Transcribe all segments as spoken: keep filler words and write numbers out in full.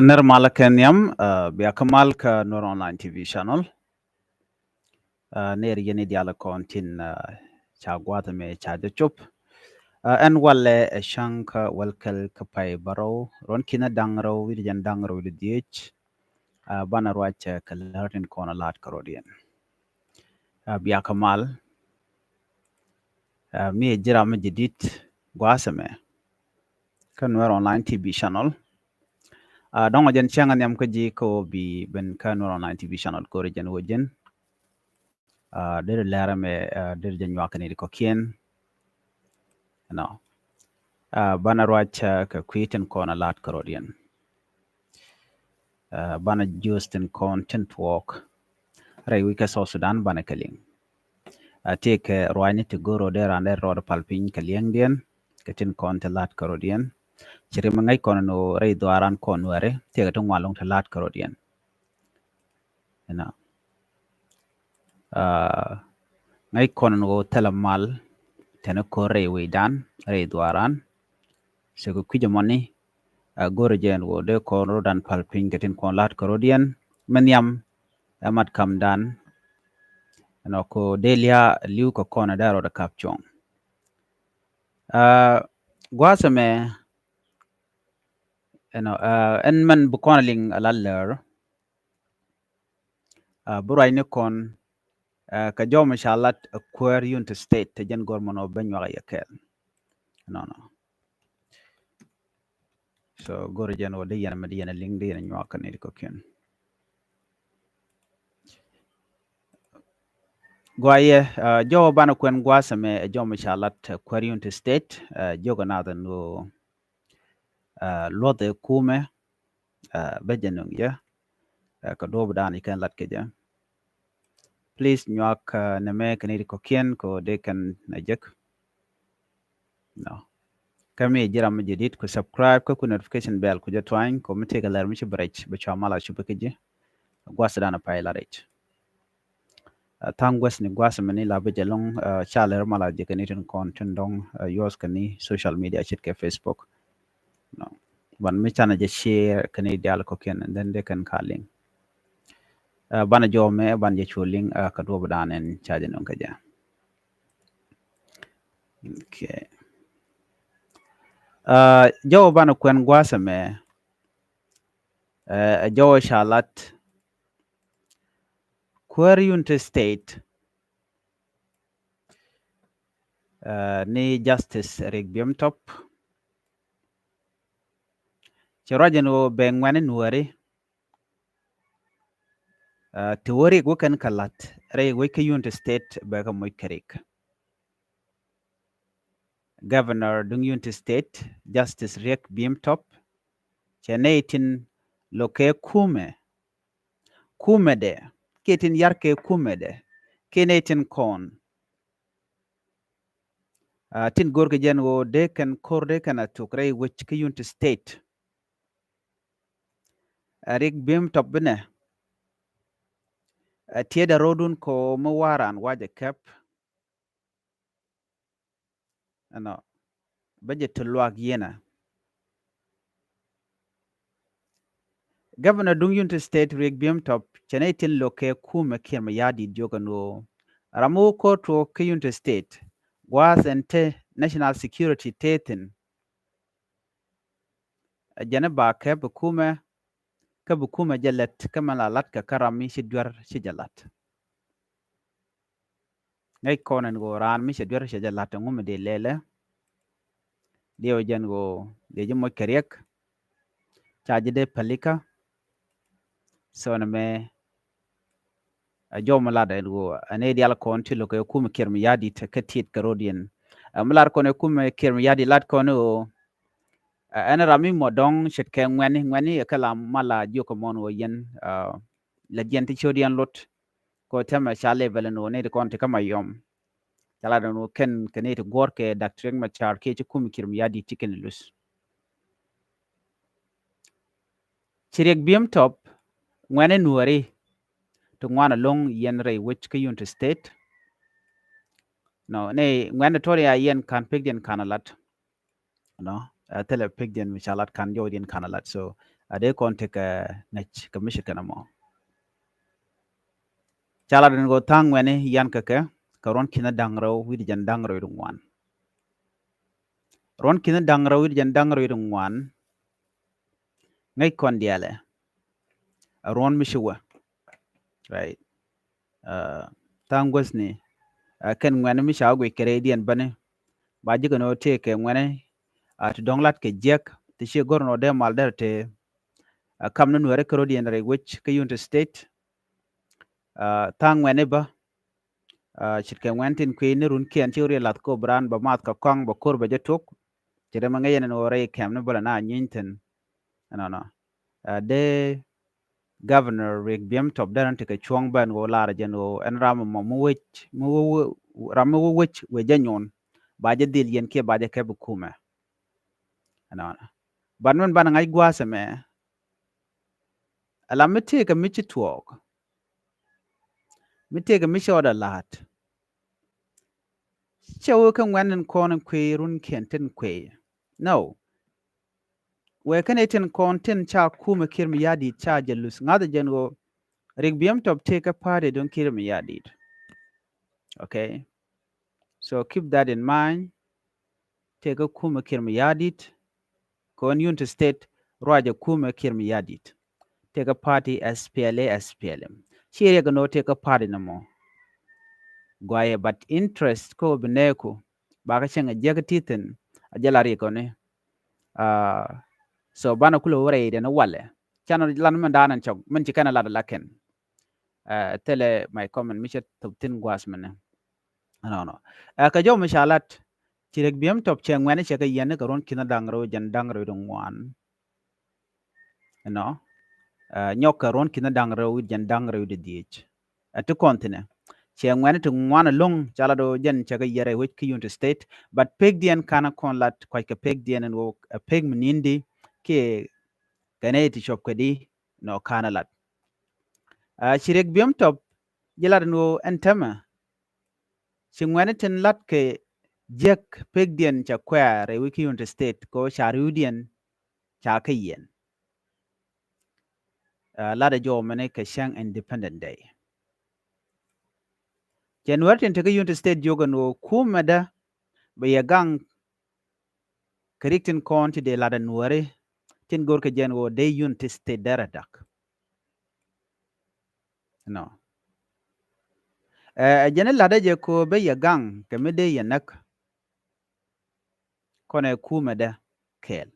Nɛr malä kɛ nhiam, bia kä mal kä Nuer Online T V channel. Nɛr yɛn i̱ diaal kɔn tin ca gua̱a̱th ɛmɛ ca jɛ cop. Ɛn walɛ ɛ cäŋ kä wäl kɛl kä pay bärɔw ruɔ̱n ki̱n ɛ da̱ŋ rɛw wi̱cdɛ jɛn da̱ŋ rɛw wi̱cdɛ dhiec. Banɛ ruac kɛ lär tin kɔn ɛ la̱t kärɔ̱diɛn. Bia kä mal. Mi ɛ ji̱ ram mi jadid gua̱a̱th ɛmɛ kä Nuer Online T V channel. Dɔ̱ŋ ɔ jɛn cäŋ ɛ nhiam kä ji̱ kä ɣöö bi ben kä Nuer Online T V channel ko̱ri jɛn ɣöö jɛn deri lɛr ɛmɛ deri jɛ nyuak kɛ ni di kɔ̱kiɛn. Ɛnɔ banɛ ruac kɛ kui̱ tin kɔn ɛ la̱t kärɔ̱diɛn. Banɛ jiöth tin kɔn tin tuɔɔk rɛy wi̱c kä South Sudan banɛ kɛ liŋ. Tëëkɛ ruacni ti go̱r ɔ dee raan dee rɔɔd pal piny kɛ liɛŋdiɛn kɛ tin kɔn ti la̱t kärɔ̱diɛn. Ci rim ŋäc kɔn ni ɣöö rɛy dhuaaran kɔn Nuääri tëëkɛ ti ŋuan lo̱ŋ ti la̱t kärɔ̱diɛn. Ɛnɔ ŋäc kɔn ni ɣöö thilɛ mal tɛn ko̱r rɛy wecdan rɛy dhuaaran. Cɛ kɛ kui̱c ɛmɔni a go̱r jɛ ɛn ɣöö dee kɔn rɔɔdan pal piny kɛ tin kɔn la̱t kärɔ̱diɛn. Mi nhiam ɛ mat kamdan. Ɛnɔ ko dee lia̱a̱ li̱w kɛ kɔn ɛ dee rɔɔd ɛ kap cuɔ̱ŋ. Gua̱a̱th ɛmɛ ɛnɔ ɛn mɛn bi kɔn liŋ a la lär. Bi ruacni kɔn kɛ jɔw mi ca lat a kuäär Unity State te jɛn gɔr mɔnɔ ben nyuak a yɛ kɛɛl. Nɔnɔ. So gɔr jɛn wä di yɛn mi di yɛn liŋ di yɛn nyuak kɛ ni di kɔkiɛn. Guayɛ jɔw banɛ kuɛn gua̱a̱th ɛmɛ ɛ jɔw mi ca lat a kuäär Unity State. Jiök ɛ nath ɛn ɣöö luɔth ɛ kumɛ bä jɛ nöŋ jɛ kɛ duɔ̱ɔ̱p dan ikɛn lat kɛ jɛ. Please nyuak nɛmɛ kɛ ni di kɔkiɛn kɛ dee kɛn na jek. Nɔ kä mi ji̱ ram mi jadid ku subscribe kä ku notification bell ku jɛ tuany kɛ mi tëëkɛ lɛr mi ci bɛ rɛc bɛ cua mal a cupɛ kä ji̱. Gua̱a̱th dan a pay la rɛc. Tha̱a̱ŋ guäth ni gua̱a̱th mɛni la bi jɛ lo̱ŋ ca lɛr mal a jɛ kɛ ni tin kɔn tin dɔ̱ŋ yuɔth kɛ ni social media ce̱tkɛ Facebook. Nɔ ban mi canɛ jɛ share kɛ ni diaal kɔkiɛn and then dee kɛn ka liŋ. Banɛ jɔw mɛ ban jɛ cu liŋ kɛ duɔ̱ɔ̱p dan ɛn ca jɛ nöŋ kɛ jɛ. Okay. Jɔw banɛ kuɛn gua̱a̱th ɛmɛ ɛ jɔw ca lat kuäär Unity State ni Justice Riek Biem Top. Cɛ ruac ɛn ɣöö bɛ ŋuɛ̈ni Nuääri ti wä Riek wä kɛn kɛ la̱t rɛy wec kä Unity State bɛ kɛ moc kɛ Riek. Governor duŋ Unity State Justice Riek Biem Top cɛ nɛy tin lo̱kɛ kumɛ kumɛdɛ kiɛ tin yarkɛ kumɛdɛ kiɛ nɛy tin kɔn. Tin go̱rkɛ jɛn ɣöö dee kɛn ko̱r dee kɛn a thuk rɛy wec kä Unity State. Riek Biem Top binɛ tiɛɛdɛ ro̱dun kɔ mi waran wacɛ kɛp. Ɛnɔ bä jɛ ti luak yienɛ. Governor duŋ Unity State Riek Biem Top cɛ nɛy tin lo̱kɛ kumɛ Kiir Mayardit jiök ɛn ɣöö ram mi wä ko̱r tuɔɔk kä Unity State gua̱a̱th ɛn te national security te thi̱n. Ɛ jɛn ɛ ba kɛp ɛ kumɛ kä bi kumɛ jɛ lɛt kä mɛ la la̱t kɛ kä ram mi ci duer ci jɛ la̱t. Ŋäc kɔn ɛn ɣöö raan mi cɛ duer cɛ jɛ la̱t ɛŋu mi dee lɛlɛ. Diɛw jɛn ɣöö dee ji̱ moc kɛ Riek ca ji̱ dee pälikä. So nɛmɛ ɛ jɔw mi lat ɛn ɣöö ɛ nɛy diaal kɔn ti lo̱kɛ kumɛ Kiir Mayardit kä tiet kɛ ro̱diɛn. Ɛ mi lat kɔn ɛ kumɛ Kiir Mayardit lat kɔn ɣöö ɛn ram mi mɔ dɔ̱ŋ ce̱tkɛ ŋuɛ̈ni ŋuɛ̈ni ɛ kɛ la mal a jiök kɛ mɔn ɣöö yɛn la jiɛn ti ciötdiɛn lot. Kɔ tɛmɛ ca level ni wä ni ti kɔn ti kä Mayom. Ca la dɔn wä kɛn kɛ ni ti guɔr kɛ Doctor Riek Machar kiɛ ci kum Kiir Mayardit ti kɛn luth. Ci Riek Biem Top ŋuɛ̈ni Nuääri ti ŋuan alo̱ŋ yɛn rɛy wec kä Unity State. Nɔ ni ŋuɛ̈ni tɔri a yɛn kan pek diɛn kan a lat. Nɔ ɛ thilɛ pek diɛn mi ca lat kan jɔw diɛn kan a lat. So a dee kɔn tekɛ ŋäc kɛ mi ce̱tkɛ nɔmɔ. Ca lat ɛn ɣöö tha̱a̱ŋ ŋuɛ̈ni yan kɛ kɛ kɛ ruɔ̱n ki̱n da̱ŋ rɛw wi̱cdɛ jiɛn da̱ŋ rɛw wi̱cdɛ ŋuan. Ruɔ̱n ki̱n da̱ŋ rɛw wi̱cdɛ jiɛn da̱ŋ rɛw wi̱cdɛ ŋuan. Ŋäc kɔn diaalɛ a ruɔ̱n mi ci wä. Right. Tha̱a̱ŋ guäthni kɛn ŋuɛ̈ni mi ca wä guic kɛ rɛydiɛn bäni. Ba ji̱ kɛ ni ɣöö tëëkɛ ŋuɛ̈ni ti dɔ̱ŋ lat kɛ jiäk ti ci go̱r ni ɣöö dee mal derɛ te. Kam ni Nuɛri kärɔ̱diɛn rɛy wec kä Unity State. Tha̱a̱ŋ ŋuɛ̈ni bä ce̱tkɛ ŋuɛ̈ni tin kui̱ ni runkiɛn ci riɛl lath kop raan bä math kɛ kɔaŋ bä ko̱r bä jɛ tok. Ci rɛm ŋäc ɛn ɣöö rɛy kɛm ni bä lɛ na nyiny thi̱n. Ɛnɔnɔ dee Governor Riek Biem Top derɛ tekɛ cuɔ̱ŋ bä ɛn ɣöö lar jɛn ɣöö ɛn ram mɔ mi wec mi wec ram mi wec wec jɛ nyuɔn ba jɛ dhil yɛn kiɛ ba jɛ kɛp kumɛ. Ɛnɔnɔ ban min ban ŋa̱c gua̱a̱th ɛmɛ. Ala mi tëëkɛ mi ci tuɔɔk mi tëëkɛ mi ci ɣɔt a la̱a̱t. Cɛ wee kä ŋuɛ̈n in kɔn in kuëë runkiɛn tin kuëë. No. Wee kɛn itin kɔn tin ca kumɛ Kiir Mayardit ca jɛ luth ŋa̱th jɛn ɣöö Riek Biem Top tëëkɛ party duŋ Kiir Mayardit. Okay. So keep that in mind. Tëëkɛ kumɛ Kiir Mayardit. Kɔn Unity State ruacɛ kumɛ Kiir Mayardit. Tëëkɛ party S P L A, S P L M. Ci riɛk ni ɣöö tëëkɛ party ni mɔ. Guayɛ but interest kä ɣöö bi nɛɛku bakä cäŋ a jiäk ti thi̱n a jɛ la riɛk kɔni. So banɛ kulɛ wä rɛy den walɛ. Canɛ lan mɛn daanɛ cɔk mɛn ci kɛn a lat la kɛn. Thilɛ my comment mi cɛ thop thi̱n gua̱a̱th mɛnɛ. Ɛnɔnɔ kɛ jɔw mi ca lat ci Riek Biem Top cɛ ŋuɛ̈ni cɛ kɛ yɛn ni kɛ ruɔ̱n ki̱n da̱ŋ rɛw jɛn da̱ŋ rɛw di ŋuan. Ɛnɔ nyɔk kɛ ruɔ̱n ki̱n da̱ŋ rɛw wi̱c jɛn da̱ŋ rɛw di dhiec. Ɛ ti kɔn thi̱nɛ cɛ ŋuɛ̈ni ti ŋuan ɛlɔ̱ŋ ca lat ɣöö jɛn cɛ kɛ yɛr ɛ wec kä Unity State. But pekdiɛn ka̱n kɔn lat kuackɛ pekdiɛn ɛn ɣöö ɛ pek mi ni̱n di kiɛ kɛn ɛ ti cuɔp kɛ di nɔ ka̱n ɛ lat. Ci Riek Biem Top ji̱ lat ɛn ɣöö ɛn tämɛ ci ŋuɛ̈ni tin lat kɛ jiäk pekdiɛn ca kuɛɛr ɛ wec kä Unity State kɛ ɣöö ca ri̱wdiɛn ca kä yɛn. Lat ɛ jɔw mɛni kɛ cäŋ Independent Day. Cɛ Nuɛr tin te kä Unity State jiök ɛn ɣöö kumɛdä bɛ yɛ gaŋ kɛ rik tin kɔn ti dee lat ɛ Nuɛri tin go̱r kɛ jɛn ɣöö dee Unity State derɛ dak. Nɔ ɛ jɛn ɛ lat ɛ jɛ kɛ ɣöö bɛ yɛ gaŋ kɛ mi dee yɛ näk. Kɔnɛ kumɛdä kɛɛl.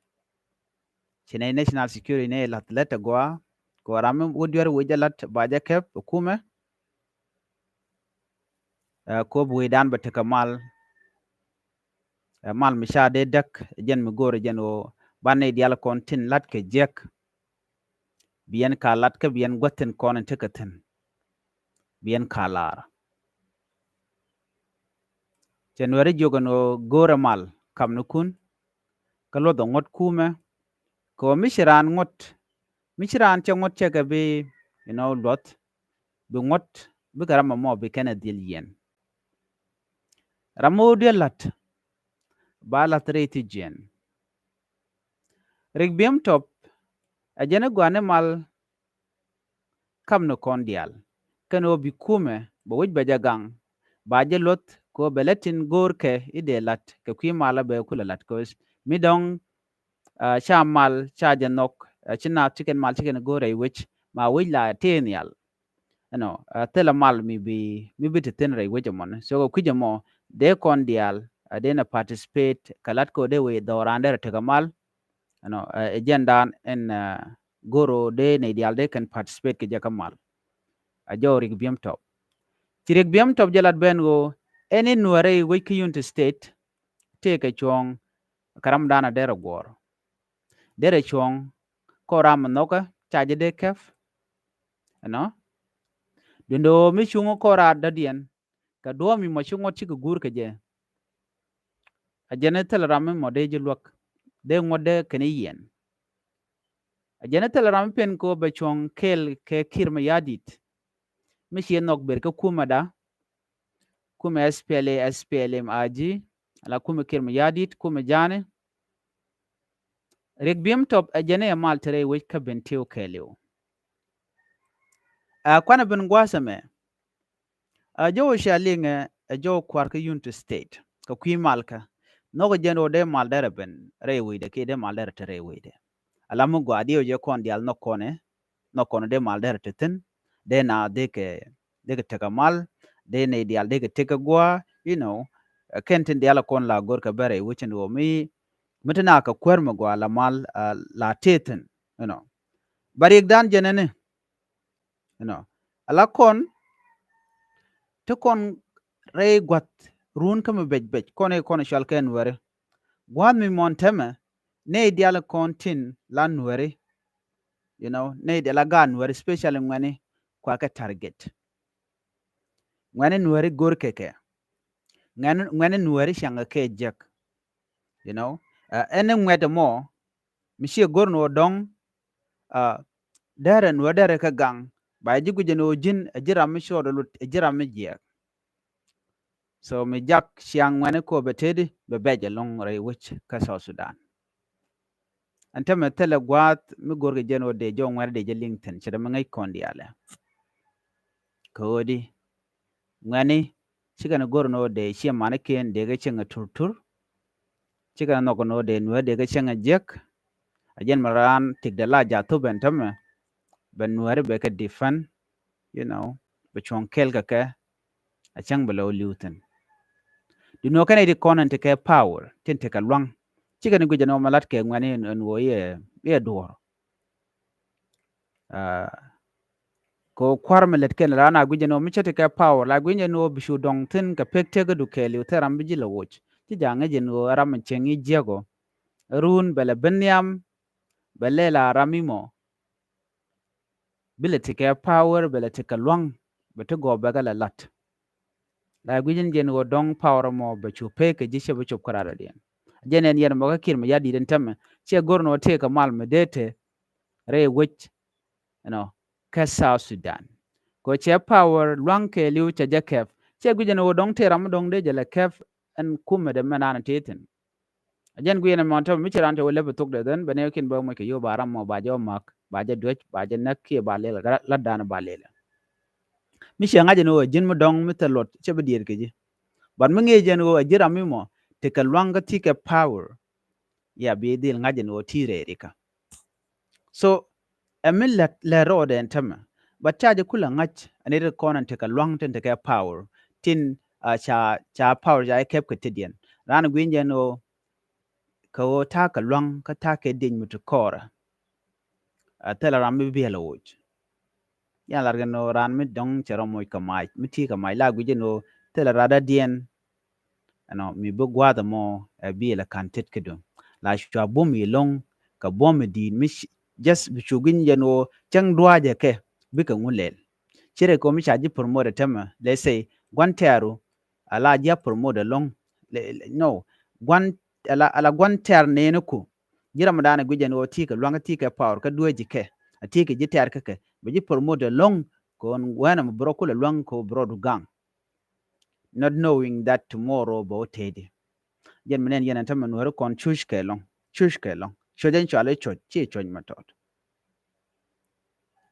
Ci nɛ national security nɛ lath lät a gɔaa kɛ ram mi wä duer wec jɛ lat ba jɛ kɛp kumɛ. Kop wecdan bɛ tekɛ mal. Mal mi ca dee däk jɛn mi go̱o̱r jɛn ɣöö ban nɛ dial kɔn tin lat kɛ jiäk. Bi yɛn ka lat kä bi yɛn guäth tin kɔn in tekɛ thi̱n. Bi yɛn ka lar. Cɛ Nuɛri jiök ɛn ɣöö go̱o̱rɛ mal kamnikun kä luɔth ɛ ŋuɔ̱t kumɛ. Kɛ ɣöö mi ci raan ŋuɔ̱t mi ci raan cɛ ŋuɔ̱t cɛ kɛ bi inɔ luɔth bi ŋuɔ̱t bikɛ ram ɛmɔ bi kɛn ɛ dhil yiɛn. Ram mi wä duel la̱t ba la̱th rɛy thi jiɛn. Riek Biem Top ɛ jɛn i̱ gɔaa ni mal kamnikɔn diaal kɛn ɣöö bi kumɛ bɛ wec bɛ jɛ gaŋ ba jɛ luɔth kɛ ɣöö bɛ lät tin go̱o̱rkɛ i̱ dee la̱t kɛ kui̱ malä bɛ kulɛ la̱t kɛ ɣöö mi dɔ̱ŋ ca mal ca jɛ nhɔk ci naath ci kɛn mal ci kɛn go̱o̱r rɛy wec ma wec la tëë nhial. Ɛnɔ thilɛ mal mi bi mi bi ti thi̱n rɛy wec ɛmɔni so kɛ kui̱c ɛmɔ dee kɔn diaal dee nɛ participate kɛ la̱t kɛ ɣöö dee wec dhɔɔran derɛ tekɛ mal. Ɛnɔ ɛ jɛn daan ɛn go̱o̱r ɣöö dee nɛy diaal dee kɛn participate kɛ jɛ kä mal. A jɔw Riek Biem Top. Ci Riek Biem Top jɛ lat ben ɣöö ɛn in Nuɛrɛ i̱ wec kä Unity State tëëkɛ cuɔ̱ɔ̱ŋ kɛ ram dan a derɛ guɔ̱ɔ̱r. Derɛ cuɔ̱ɔ̱ŋ kɔ ram mi nhɔkä ca jɛ dee kɛp. Ɛnɔ duundɛ ɣöö mi cuŋ kɔ ram dɔ̱diɛn kɛ duɔ̱ɔ̱m mi mɔ ci ŋuɔ̱t cikɛ guur kɛ jɛ. A jɛn i̱ thilɛ ram mi mɔ dee ji̱ luäk dee ŋuɔ̱t dee kɛn i̱ yiɛn. A jɛn i̱ thilɛ ram mi pen kɛ ɣöö bɛ cuɔ̱ŋ kɛɛl kɛ Kiir Mayardit. Mi ci ɛ nhɔk ber kä kumɛda kumɛ S P L A, S P L M I G ala kumɛ Kiir Mayardit kumɛ ja̱a̱ni. Riek Biem Top ɛ jɛn ɛ mal te rɛy wec kä Bentiu kɛɛliw. Ɛ kuanɛ ben gua̱a̱th ɛmɛ. Ɛ jɔw cia liŋɛ ɛ jɔw kua̱r kä Unity State kɛ kui̱ malkä. Nhɔk jɛn ɣöö dee mal derɛ ben rɛy wecdɛ kiɛ dee mal derɛ te rɛy wecdɛ. Ala mi gɔaa diɛw jɛ kɔn diaal nhɔk kɔnɛ, nhɔk kɔnɛ dee mal derɛ te thi̱n, dee na dee kɛ, dee kɛ tekɛ mal, dee nɛy diaal dee kɛ tekɛ gua̱a̱, you know, ɛ kɛn tin diaal ɛ kɔn la go̱r kɛ bɛ rɛy wec ɛn ɣöö mi, mi te na kɛ kuäär mi gɔaa la mal, ɛ, la tëë thi̱n, you know. Ba riɛkdan jɛn ɛni, you know, ala kɔn te kɔn rɛy gua̱th run kä mi bec bec kɔn i̱ kɔn cual kɛ Nuɛri. Gua̱th mi mɔn tɛmɛ nɛy diaal kɔn tin la Nuɛri, you know, nɛy diaal a gaat Nuɛri, especially ŋuɛni kua kɛ target. Ŋuɛni Nuɛri go̱r kɛ kɛ. Ŋuɛni, ŋuɛni Nuɛri caŋ kɛ jek. You know, ɛ, ɛn ŋuɛt mɔ mi ciɛ go̱r ni wä dɔ̱ŋ, ɛ, derɛ ni wä derɛ kä gaŋ, ba ji̱ guic ni wä ji̱n ɛ ji̱ ram mi cuɔt ɛ lut ɛ ji̱ ram mi jiɛk. So mi jak ciaŋ ŋuɛni kɔ bɛ tëëdi bɛ bɛc ɛlɔ̱ŋ rɛy wec kä South Sudan. Ɛn tämɛ thilɛ gua̱a̱th mi go̱r kɛ jɛn wä dee jɔw ŋuɛni dee jɛ liŋ thi̱n, cɛ dɛ mi ŋäc kɔn diaalɛ. Kɛ ɣöö di ŋuɛni cikɛ ni go̱r ni wä dee ciɛ manikiɛn dee kɛ cieŋ ɛ turtur. Cikɛ ni nhɔk ni wä dee Nuɛri dee kɛ cieŋ ɛ jiäk. A jɛn mi raan tik dee la jath thop ɛn tämɛ bɛ Nuɛri bɛ kɛ defend, you know, bɛ cuɔ̱ŋ kɛl kɛ kɛ. A cäŋ bɛ lɛ wä li̱w thi̱n. Di nuɔ kɛn iti kɔn ɛn ti kɛ power tin ti kɛ luaŋ. Cikɛ ni guic ɛn wä ma lat kɛ ŋuɛni ɛn wä iɛ, iɛ duɔr. Aa, kɛ kua̱r mi lät kɛn la na guic ɛn ɣöö mi cä ti kɛ power la guic ɛn ɣöö bi cu dɔŋ thi̱n kɛ pek tekädu kɛɛliw thil ram bi ji̱ lɛ woc. Ci ja̱ ŋäc ɛn ɣöö ram mi cieŋ i̱ jiäk ɔ run bɛ lɛ ben nhiam bɛ lɛ la ram imɔ. Bi lɛ ti kɛ power bɛ lɛ ti kɛ lua̱ŋ bɛ ti gɔɔ bɛ kɛ lɛ la̱t. La guic in jɛn ɣöö dɔ̱ŋ power mɔ bɛ cu pek kɛ ji̱ cɛ bi cop käraaradiɛn. Jɛn ɛn yɛn mɔ kä Kiir Mayardit in tämɛ ciɛ go̱r ni wä tëë kɛ mal mi dee te rɛy wec, you know, kä South Sudan. Kɛ cɛ power lua̱ŋ kɛɛliw cɛ jɛ kɛp. Ciɛ guic in ɣöö dɔ̱ŋ tëë ram mi dɔ̱ŋ dee jɛ lɛ kɛp ɛn kumɛ dee mɛ naan tëë thi̱n. A jɛn guic in ɛmɔ tämɛ mi ci raan cɛ wä lep ɛ thok dee dhän bɛ nɛɛkin bä moc kɛ yio̱w ba ram mɔ ba jɛ wä mak ba jɛ duec ba jɛ näk kiɛ ba lɛl lat dan ba lɛl. Mi ciɛ ŋa̱c ɛn ɣöö ji̱n mi dɔ̱ŋ mi thil luɔt cɛ bi diet kɛ ji̱. But mi ŋi̱i̱c ɛn ɣöö a ji̱ ram mi mɔ ti kɛ lua̱ŋ kä ti kɛ power. Ya bi dhil ŋa̱c ɛn ɣöö ti rɛɛri kä. So ɛ mi lät lät rɔɔdɛ ɛn tämɛ. But ca jɛ kulɛ ŋa̱c ɛn iti kɔn ɛn ti kɛ lua̱ŋ tin ti kɛ power tin, ah, ca, ca power ca jɛ kɛp kɛ tetdiɛn. Raan gui̱ny jɛ ɛn ɣöö kɛ ɣöö ta̱a̱ kɛ lua̱ŋ kä ta̱a̱ kɛ diec mi ti kɔɔrɛ. A thilɛ ram mi biɛl ɛ woc. Yan lar kɛ ni ɣöö raan mi dɔ̱ŋ cɛ rɔ moc kɛ mac mi ti kɛ mac la guic ɛn ɣöö thilɛ radadiɛn. Ɛnɔ mi bi gua̱a̱th ɛmɔ ɛ biɛl ɛ ka̱n tet kä duŋ la cua buɔ̱m i̱ lo̱ŋ kɛ buɔ̱m i̱ di̱i̱t mi just bi cu guic ɛn ɣöö cäŋ dua̱a̱cɛ kɛ bikɛ ŋu lɛl. Ci rɛ kɛ ɣöö mi ca ji̱ promote ɛ tämɛ, let's say gua̱n tɛɛru ala ji̱ a promote ɛlɔ̱ŋ. No, gua̱n ala, ala gua̱n tɛɛr nɛɛni ku ji̱ ram mi da̱a̱n ɛ guic ɛn ɣöö ti kɛ lua̱ŋ kä ti kɛ power kä dueeci kɛ a ti kɛ ji̱ tɛɛr kä kɛ bi ji̱ promote ɛlɔ̱ŋ. Kɛ ɣöö wɛn ɛmɛ bi rɔ kulɛ lua̱ŋ kɛ ɣöö bi rɔ du gaŋ. Not knowing that tomorrow bɛ wä tëëdi. Jɛn mi nɛn yɛn ɛn tämɛ Nuääri kɔn cuc kɛ lɔ̱ŋ, cuc kɛ lɔ̱ŋ. Cuc ɛn cual i̱ cuc, ci cuc mɛ tɔt.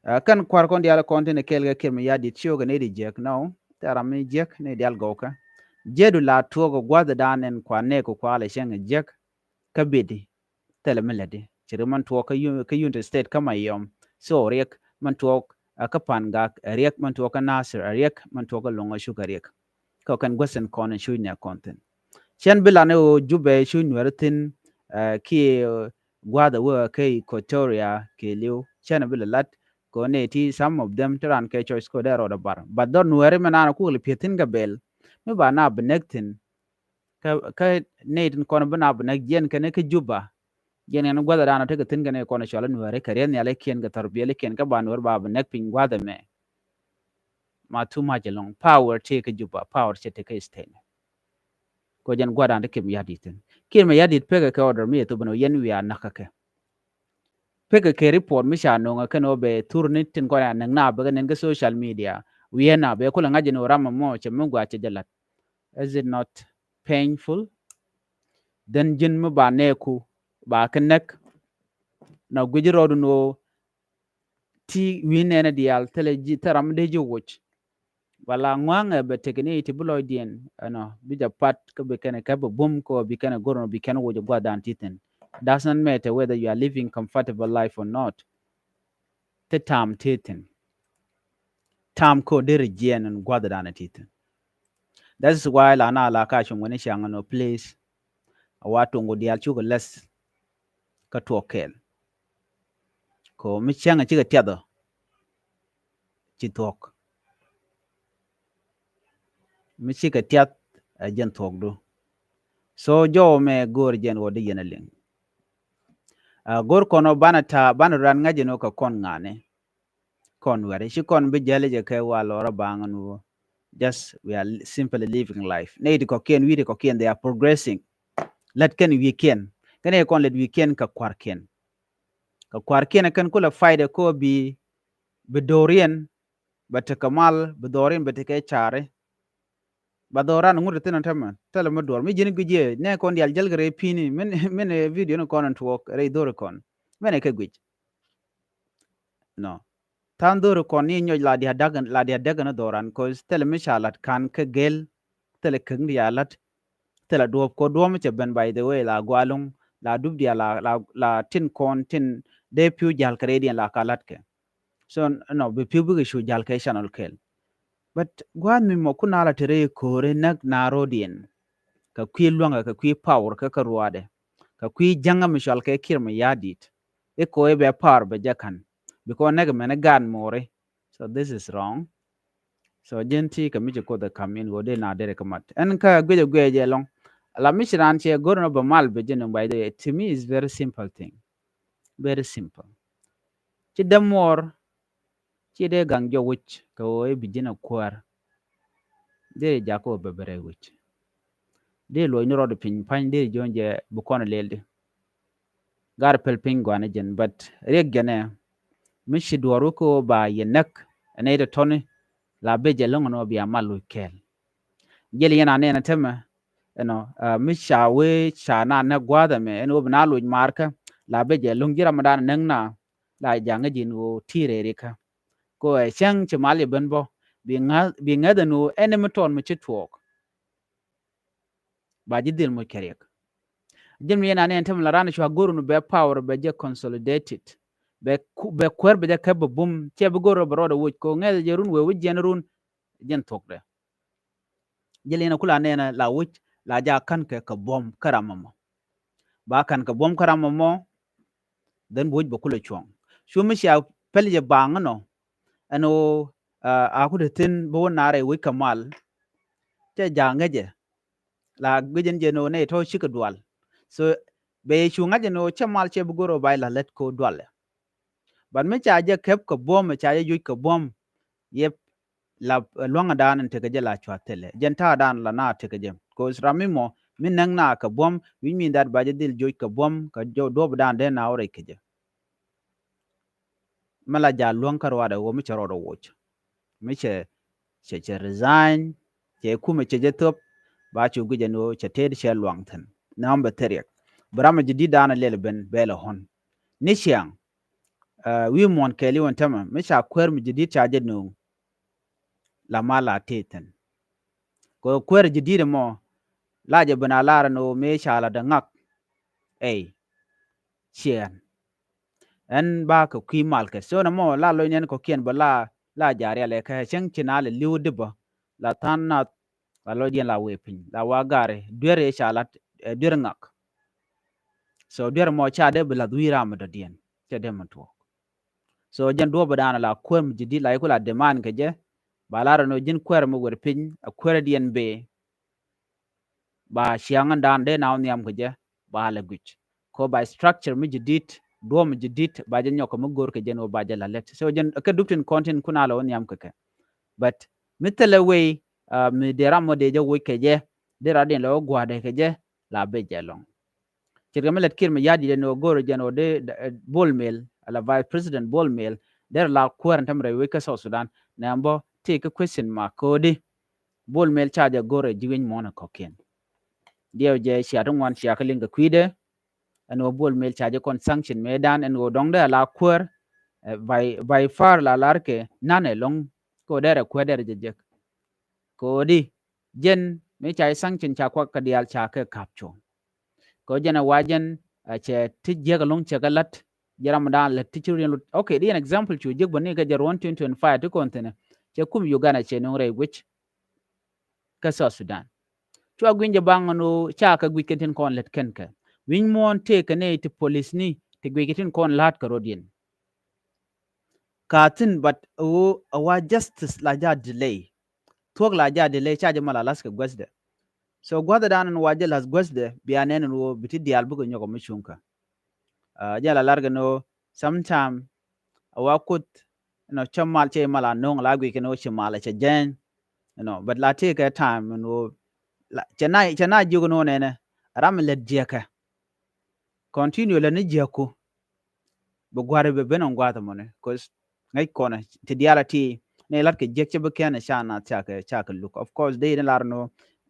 Ɛ, kɛn kua̱r kɔn diaal kɔn tin kɛɛl kɛ Kiir Mayardit ciö kɛ nɛy di jiäk nɔ. Thil ram mi jiäk nɛy diaal gɔwkä. Jiäkdu la tuɔɔk ɛ gua̱thdan ɛn kua nɛɛk kua lɛ cäŋ ɛ jiäk. Kä bidi thilɛ mi lätdi. Ci ri mɛn tuɔɔk kä Unity State kä Mayom. So riɛk mɛn tuɔɔk ɛ kä Pangak ɛ riɛk, mɛn tuɔɔk kä Nasir ɛ riɛk, mɛn tuɔɔk kä Loŋ Acuk ɛ riɛk. Kä kɛn guäth in kɔn in cuc nɛ kɔn thi̱n. Cɛn bi lan i̱ ɣöö Jubɛ cuc Nuɛr thi̱n, ɛ, kiɛ gua̱a̱th ɛ wee kä Equatoria kɛɛliw cɛn bi lɛ lat kɛ ɣöö nɛy ti some of them ti ran kɛ choice kɛ ɣöö dee rɔɔdɛ bar. But dhɔr Nuɛri mɛ naan kuk lɛ pi̱eth thi̱n kɛ bɛl mi ba na bi näk thi̱n. Kä, kä nɛy tin kɔn bi na bi näk jiɛn kɛn kä Juba. Jiɛn kɛn gua̱th ɛ daan ɔ tekɛ thi̱n kɛn kɔn cual Nuɛri kɛ riɛth nhialikiɛn kɛ thɔr biɛlikiɛn kä ba Nuɛr ba bi näk piny gua̱a̱th ɛmɛ. Ma too much ɛlɔ̱ŋ. Power tëë kä Juba, power cɛ tekɛ state. Kɛ jɛn gua̱dan ti Kiir Mayardit thi̱n. Kiir Mayardit pekɛ kɛ order mi ɛ thop ɛn ɣöö yɛn wiaa nakä kɛ. Pekɛ kɛ report mi ca no̱o̱ŋ ɛ kɛn ɣöö bɛ thur ni tin kɔn ɛ näk na bɛ kɛ nɛn kä social media. Wiee na bɛ kulɛ ŋa̱c ɛn ɣöö ram ɛmɔ cɛ mi gɔaa cɛ jɛ la̱t. Is it not painful? Then ji̱n mi ba nɛɛku ba kɛ näk. na guic rɔɔdu ni ɣöö ti wi̱i̱ nɛɛnɛ diaal thilɛ ji̱ thil ram dee ji̱ woc. Wala ŋua̱ŋɛ bɛ tekɛ ni ti bi lɔcdiɛn ɛnɔ bi jɛ pat kä bi kɛn kɛ bɛ bum kä bi kɛn go̱r nɔ bi kɛn woc gua̱dan ti thin. Doesn't matter whether you are living comfortable life or not. Ti tam ti thin. Tam kä deri jiɛn in gua̱dan ti thin. That is why la na la ka cum wani ciaŋ nɔ please. A wa tuŋ diaal cuk less kä tuɔk kɛɛl. Ko mi cäŋ a cikɛ tiath ɔ ci thuɔk. Mi cikɛ tiath a jɛn thuɔkdu. So jɔw mɛ go̱o̱r jɛn wä di yɛn a liŋ. A go̱o̱r kɔn ɔ banɛ ta banɛ ran ŋa̱c jɛn wä kɛ kɔn ŋa̱ni. Kɔn wɛri ci kɔn bi jɛli jɛ kɛ wa lɔrɔ baŋ ni wä. Just we are simply living life. Nɛ iti kɔkiɛn wi̱i̱ ti kɔkiɛn they are progressing. Lät kɛn wi̱i̱ kiɛn kɛn ɛ kɔn lät wi̱i̱ kiɛn kɛ kua̱r kiɛn. Kɛ kua̱r kiɛn kɛn kulɛ faydɛ ko bi bi do̱riɛn bɛ tekɛ mal bi do̱riɛn bɛ tekɛ cari. Ba dhɔran ŋut thin a tämɛ thilɛ mi duɔr mi ji̱n guic yɛ nɛ kɔn dial jäl kɛ rɛy pi̱ni min min video ni kɔn in tuɔɔk rɛy dhori kɔn. Mɛn ɛ kɛ guic. No. Than dhori kɔn ni nyɔc la diaal däk la diaal däk ni dhɔran cause thilɛ mi ca lat kan kɛ gel. Thilɛ käk ni ya lat. Thilɛ duɔp kɔ duɔp mi cɛ ben by the way la gualuŋ la dup diaal la la la tin kɔn tin dee pi̱w jal kɛ rɛy diɛn la ka lat kɛ. So nɔ bi pi̱w bikɛ cu jal kɛ channel kɛl. But gua̱a̱th mi mɔ kun ala te rɛy ko̱ri näk na ro̱diɛn. Kɛ kui̱ luäŋɛ kɛ kui̱ power kɛ kɛ ruaadɛ. Kɛ kui̱ jäŋä mi cual kɛ kiɛr mi ya̱a̱ di̱t. I̱ ko̱ri bɛ power bɛ jɛ ka̱n. Because näk mɛn i̱ gaat mo̱ri. So this is wrong. So jɛn ti kɛ mi ci Kuoth ɛ ka̱m in ɣöö dee na derɛ kɛ mat ɛn kä guic ɛ guic ɛ jɛ lɔŋ. La mi ci raan cɛ go̱r nɔ bɛ mal bɛ jɛ nɔ by the way to me is very simple thing. Very simple. Ci dämuɔɔr ci dee gaŋ jɔk wi̱c kɛ ɣöö i̱ bi ji̱n a kuäär. Dee jakä ɣöö bɛ bɛ rɛy wi̱c. Dee luɔcni rɔɔdɛ piny pa̱ny dee jiɔ̱n jɛ bi kɔn a lɛl di. Gar pɛl piny gua̱a̱n jɛn but riɛk jɛn ɛ mi ci duɔ̱ɔ̱r wä kɛ ɣöö ba yɛ näk ɛ nɛy tɔ̱tɔ̱ni. La bɛ jɛ lo̱ŋ ɛn ɣöö bia mal loc kɛɛl. Jɛl yɛn a nɛn ɛ tämɛ ɛnɔ mi ca wee ca na näk gua̱a̱th ɛmɛ ɛn ɣöö bi na loc maarkä. La bɛ jɛ lo̱ŋ ji̱ ram ɛ da̱a̱n ɛ näk na la ja̱ŋä ji̱n ɣöö ti rɛɛrikä. Kɛ ɣöö ɛ cäŋ ci mal yɛ ben bä bi ŋäth bi ŋäth ɛn ɣöö ɛn ɛ mi tɔɔn mi ci tuɔɔk. Ba ji̱ dhil moc kɛ riɛk. Jɛn mi yɛn a nɛn tämɛ la ran cua go̱r run bɛ power bɛ jɛ consolidated. Bɛ kuɛr bɛ jɛ käp bɛ bum cɛ bi go̱r rɔ bɛ rɔɔdɛ woc ko ŋɛth jɛ run wee wi̱c jiɛn run. Jɛn thuɔkdɛ jɛ liɛn a kula nɛn la woc la ja ka̱n kɛ kɛ buɔ̱m kä ram mɔmɔ. Ba ka̱n kɛ buɔ̱m kä ram mɔmɔ. Then bi woc bɛ kulɛ cuɔ̱ŋ cu mi cia pɛl jɛ baŋ nɔ. Ɛn ɣöö a ku te thi̱n bi wä naar ɛ wec kɛ mal. Cɛ ja̱ ŋäcɛ la guic ɛn jɛ ni ɣöö nɛy tɔ̱ cikɛ dual. So bɛ yɛ cu ŋa̱c ɛn ɣöö cɛ mal cɛ bi go̱r ɣöö ba jɛ la̱t lät kɛ ɣöö dualɛ. But mi ca jɛ kɛp kɛ buɔ̱m ca jɛ juc kɛ buɔ̱m. Yep. La lua̱ŋ dan in tekɛ jɛ la cua thilɛ jɛn ta̱a̱ dan la na tekɛ jɛ. Cause ram mi mɔ mi näk na kɛ buɔ̱m which mean that ba jɛ dhil joc kɛ buɔ̱m kɛ duɔp dan dee na wä rɛc kɛ jɛ. Mi la ja luäŋ kä ruaadɛ wä mi cɛ rɔɔdɛ woc. Mi cɛ cɛ cɛ resign cɛ kumɛ cɛ jɛ thop. Ba cu guic ɛn ɣöö cɛ tet cɛ luaŋ thi̱n. Nɛ ɣän bɛ thil riɛk bi ram mi ji̱ di̱t dan a lɛl ben bɛl ɛ ɣän. Ni ciaŋ wi̱i̱ muɔ̱ɔ̱n kɛɛliw ɛn tämɛ mi ca kuäär mi ji̱ di̱t ca jɛ nööŋ. La ma la tëë thi̱n kɛ kuäär ji̱ di̱t ɛmɔ. La jɛ ben a lar ɛn ɣöö mëë ca la dɛ ŋak. Ɛy ciɛɛn ɛn ba kɛ kui̱ mal kɛ so nɛ mɔ la loc nɛn kɔ̱kiɛn bä la la ja̱ rial ɛ kɛ cäŋ ci na lɛ li̱w di bä. La tha̱a̱n nath la lɔcdiɛn la wee piny la wa gari duer ëë ca lat. Duer ŋak. So duer mɔ ca dee bi lath wi̱i̱ ram mi dɔ̱diɛn cɛ dee mi tuɔɔk. So jɛn duɔ̱ɔ̱p bi da̱a̱n la kuäär mi ji̱ di̱t la i̱ ku la demand kɛ jɛ. Ba lar ɛn ɣöö ji̱n kuäär mi wer piny a kuäärdiɛn bëë. Ba ciaŋ ɛn da̱a̱n dee na wä nhiam kɛ jɛ ba lɛ guic. Kɛ ɣöö ba structure mi ji̱ di̱t duɔ̱ɔ̱p mi ji̱ di̱t ba jɛ nyɔk kɛ mi go̱o̱r kɛ jɛn ɣöö ba jɛ la lät so jɛn kɛ dup tin kɔn tin kun a lɛ wä nhiam kɛ kɛ. But mi thilɛ wei mi dee ram mɔ dee jɛ woc kɛ jɛ dee rat diɛn lɛ wä gua̱a̱dɛ kɛ jɛ. La bɛ jɛ lɔŋ. Ce̱tkɛ mi lät kiɛr mi ya̱di̱t ɛn ɣöö go̱o̱r jɛn ɣöö dee Bol Mel ala Vice President Bol Mel. Derɛ la kuäär ɛn tämɛ rɛy wec kä South Sudan nɛ ɛn bä tëë kä question mark ko̱di. Bol Mel ca jɛ go̱o̱r ɛ ji̱ wi̱ny muɔ̱ɔ̱n ɛ kɔ̱kiɛn. Diɛw jɛ cia ti ŋuan cia kä liŋ kɛ kui̱dɛ. Ɛn ɣöö Bol Mel ca jɛ kɔn sanction mëëdan ɛn ɣöö dɔ̱ŋ dee a la kuäär, eh, by, by far la lar kɛ nan ɛlɔ̱ŋ kɛ ɣöö derɛ kuäär derɛ jɛ jek. Kɛ ɣöö di jɛn mëë ca jɛ sanction ca kuak kɛ diaal ca kɛ ka̱p cuɔ̱ŋ. Kɛ ɣöö jɛn ɛ wa jɛn, eh, cɛ ti jiäk ɛlɔ̱ŋ cɛ kɛ la̱t, jɛ ram dan lät ti ci rot yɛn lot. Okay, di an example cu jiäk bä ni kɛ jɛ ruɔ̱n twenty twenty-five ti kɔn thi̱n ɛ. Cɛ kum Uganda cɛ nuŋ rɛy guic kä South Sudan. Cua gui̱ny jɛ baŋ ɛn ɣöö ca kɛ guic kɛn tin kɔn lät kɛn kɛ. Wi̱ny muɔ̱ɔ̱n tëëkɛ nɛy ti policeni ti guic kɛ tin kɔn la̱a̱t kɛ rot yɛn. Ka thi̱n, but ɣöö a wa justice la ja delay. Thuɔ̱k la ja delay, ca jɛ mal a la̱th kɛ guäthdɛ. So gua̱thdan ɛn wa jɛ la̱th guäthdɛ, bia nɛn ɛn ɣöö bi ti diaal bikɛ nyɔk ɛ mi cuŋkä. Ah, jɛn la lar kɛ ni ɣöö sometime a wa Kuoth, you know, cä mal cɛ mal a no̱o̱ŋ la guic kɛ ni ɣöö ci mal a cɛ jɛny, you know, but la tëëkɛ time ɛn ɣöö la, cɛ na, cɛ na jiök ni ɣöö nɛnɛ ram mi lät jiäkä. Continue lät ni jiäku. Bi gua̱ri bi ben ɔn gua̱a̱th ɛmɔni, 'cause ŋäc kɔn ti diaal a ti ni lat kɛ jiäk cɛ bi kɛn ca na ca kɛ, ca kɛ luk. Of course, dee ni lar ni ɣöö,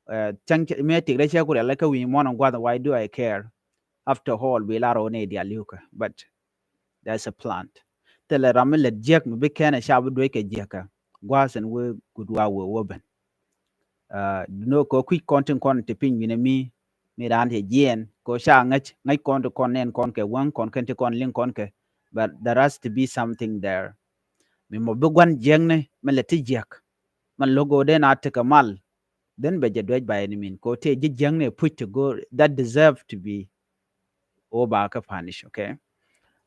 eh, cäŋ cɛ, mi ɛ tik dee cɛ ku rial kɛ wi̱i̱ muɔ̱ɔ̱n ɔn gua̱a̱th, why do I care? After all, bi lar ɣöö ni diaal li̱wkä. But there's a plan. Thilɛ ram mi lät jiäk mi bi kɛn ca bi duec kɛ jiäkä. Gua̱a̱th ɛn wee gut wa wee wä ben. Ah, duno kɛ kui̱c kɔn tin kɔn ti piny wi̱nɛ mi, mi raan ti jiɛɛn, kɛ ca ŋäc, ŋäc kɔn ti kɔn nɛn kɔn kɛ, wäŋ kɔn kɛn ti kɔn liŋ kɔn kɛ, but there has to be something there. Mi mɔ bi gua̱n jiäkni, mi lɛ ti jiäk. Man lo̱k ɣöö den a tekɛ mal, then bɛ jɛ duec by any mean. Kɛ tëë ji̱ jiäkni puc ti go̱o̱r, that deserve to be ɣöö ba kɛ punish, okay?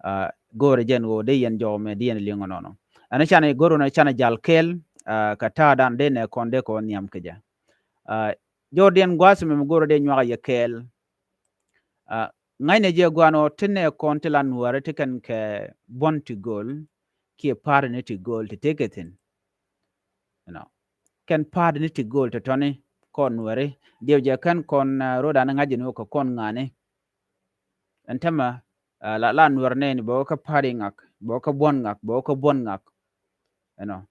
Ah, go̱o̱rɛ jɛn ɣöö dee yɛn jɔw mɛ, dee yɛn liŋ nɔnɔ. Ɛn canɛ go̱o̱r nɔ canɛ jal kɛɛl, ah, kɛ ta̱a̱dan dee nɛ kɔn dee kɔn nhiam kɛ jɛ. Ah, jɔwdiɛn gua̱a̱th mɛ mi go̱o̱rɛ dee nyuak a yɛ kɛɛl. Ah, ŋa̱cnɛ jɛ gua̱a̱n ɣöö ti nɛ kɔn ti la Nuääri ti kɛn kɛ buɔ̱n ti gööl kiɛ pa̱a̱tni ti gööl ti tekɛ thi̱n. You know, kɛn pa̱a̱tni ti gööl ti tɔ̱ni kɔn Nuääri. Diɛw jɛ kɛn kɔn, ah, rot an ŋa̱c jɛ ni wä kɛ kɔn ŋa̱ni. Ɛn tämɛ, ah, la, la Nuäär nɛɛni bɛ wä kä pa̱a̱ri ŋak, bɛ wä kä buɔ̱n ŋak, bɛ wä kä buɔ̱n ŋak. You know,